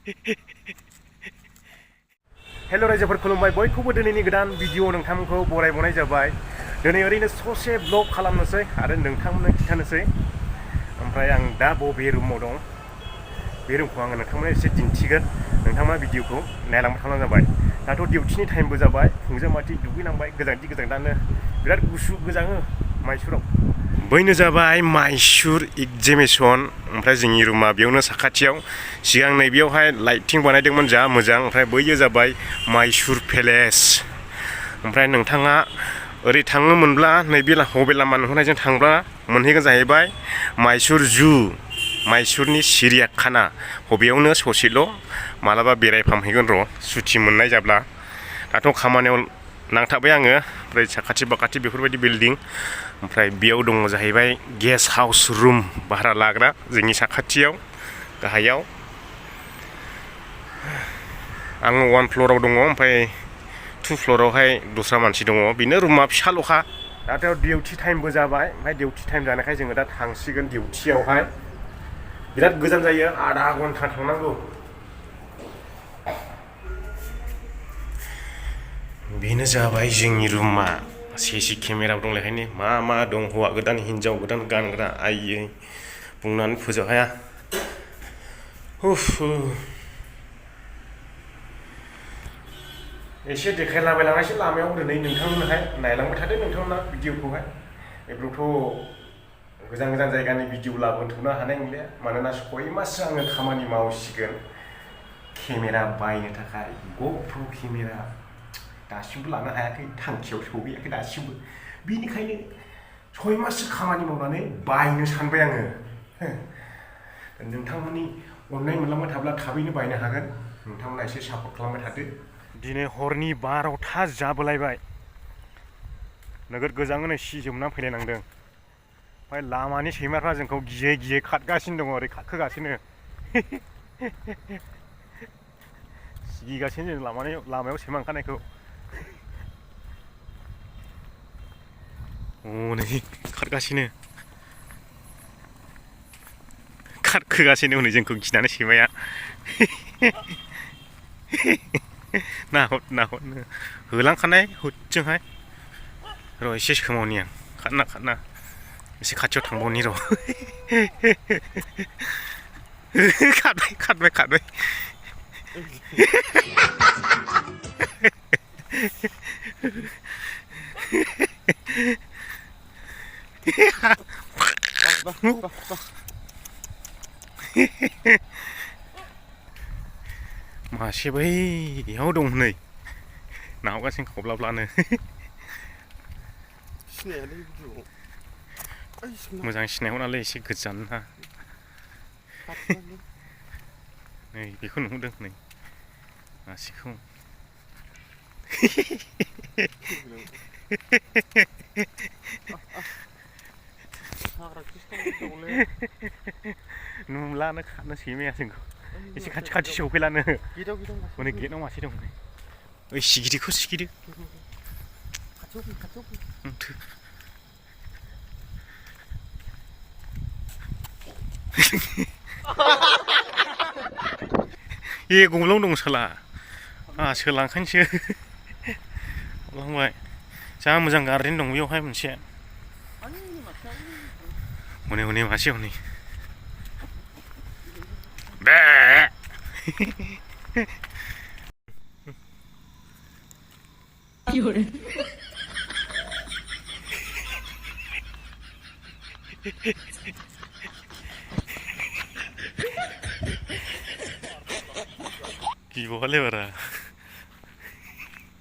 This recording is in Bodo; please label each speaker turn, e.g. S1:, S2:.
S1: हेल' रायजोफोर खुलुमबाय बयखौबो दिनैनि गोदान भिडिअ नोंथांमोनखौ बरायबावनाय जाबाय। दिनै ओरैनो ससे ब्लग खालामनोसै आरो नोंथांमोननो खिन्थानोसै। ओमफ्राय आं दा बबे रुमाव दं बे रुमखौ आङो नोंथांमोननो एसे दिन्थिगोन। नोंथांमोना भिडिअखौ नायलांबाय थाब्लानो जाबाय। दाथ' डिउटिनि टाइमबो जाबाय, फुंजामाथि दुगैनांबाय, गोजांदानो बिराद गुसु गोजाङो माइसुराव। बैनो जाबाय माइसुर एगजिबिसन। ओमफ्राय जोंनि रुमा बेयावनो साखाथियाव। सिगां नैबेयावहाय लाइटिं बानायदोंमोन जा मोजां। ओमफ्राय बैयो जाबाय माइसुर पेलेस। ओमफ्राय नोंथाङा ओरै थाङोमोनब्ला नैबे बबे लामा नुहुरनायजों थांब्ला मोनहैगोन जाहैबाय माइसुर जु, माइसुरनि सिरियाखाना। बबेयावनो ससेल' मालाबा बेरायफामहैगोन र' सुटि मोननाय जाब्ला। दाथ' खामानियाव नांथाबबाय आङो। ओमफ्राय साखाथि बाखाथि बेफोरबायदि बिल्डिं। ओमफ्राय बेयाव दङ जाहैबाय गेस्ट हाउस रुम भारा लाग्रा जोंनि साखाथियाव गाहायाव। आङो 1 फ्ल'राव दङ, ओमफ्राय 2 फ्ल'रावहाय दस्रा मानसि दङ। बेनो रुमा फिसाल'खा। दाथ' डिउटि टाइमबो जाबाय। ओमफ्राय डिउटि टाइम जानायखाय जोङो दा थांसिगोन डिउटियावहाय। बिराद गोजान जायो, आधा घन्टा थांनांगौ। बेनो जाबाय जोंनि रुमा। CC केमेरा दंलायखायनो मा दं हौवा गोदान हिनजाव गोदान गानग्रा आइयै बुंनानै फोजोब हाया। एसे देखायलाबायलांनायसै लामायाव दिनै नोंथांमोनहाय नायलांबाय थादो नोंथांमोना भिडिअखौहाय। बेफोरावथ' गोजान जायगानि भिडिअ लाबोथ'नो हानाय नंलिया, मानोना 6 माससो आङो खामानि मावसिगोन केमेरा बायनो थाखाय। GoPro केमेरा दासिमबो लानो हायाखै, थांखियाव सौहैयाखै दासिमबो। बेनिखायनो 6 माससो खामानि मावनानै बायनो सानबाय आङो। नोंथांमोननि अननाय मोनलांबाय थाब्ला थाबैनो बायनो हागोन। नोंथांमोना एसे सापर्ट खालामबाय थादो। दिनै हरनि 12था जाबोलायबाय। नोगोद गोजाङै सि जोमनानै फैलायनांदों। ओमफ्राय लामानि सैमाफ्रा जोंखौ गियै खारगासिनो दङ, ओरै खारखोगासिनो। गिगासिनो जों लामायाव सैमा ओंखारनायखौ। हनै खारगासिनो, खारखोगासिनो हनै जोंखौ गिनानै सैमाया। नाहरनो होलांखानाय हुदजोंहाय। र' एसे सोमावनि आं, खारना एसे खाथियाव थांबावनि र'। खारबाय। मासे बैयाव दं नै, नाहरगासिनो खब्लाब्लानो। मोजां सिनायहरनालै, एसे गोजान ना। नै बेखौ नुहुरदों नै मासेखौ। नुलानो खारनो सैमाया जोंखौ। एसे खाथि सौफैलानो। हनै गेटआव मासे दं। ओइ सिगिदो। गब्लं दं साला। सोलांखायनोसो लांबाय। जा मोजां गार्डेन दं बेयावहाय मोनसे। हनै मासे हनै। गिबावालै बारा।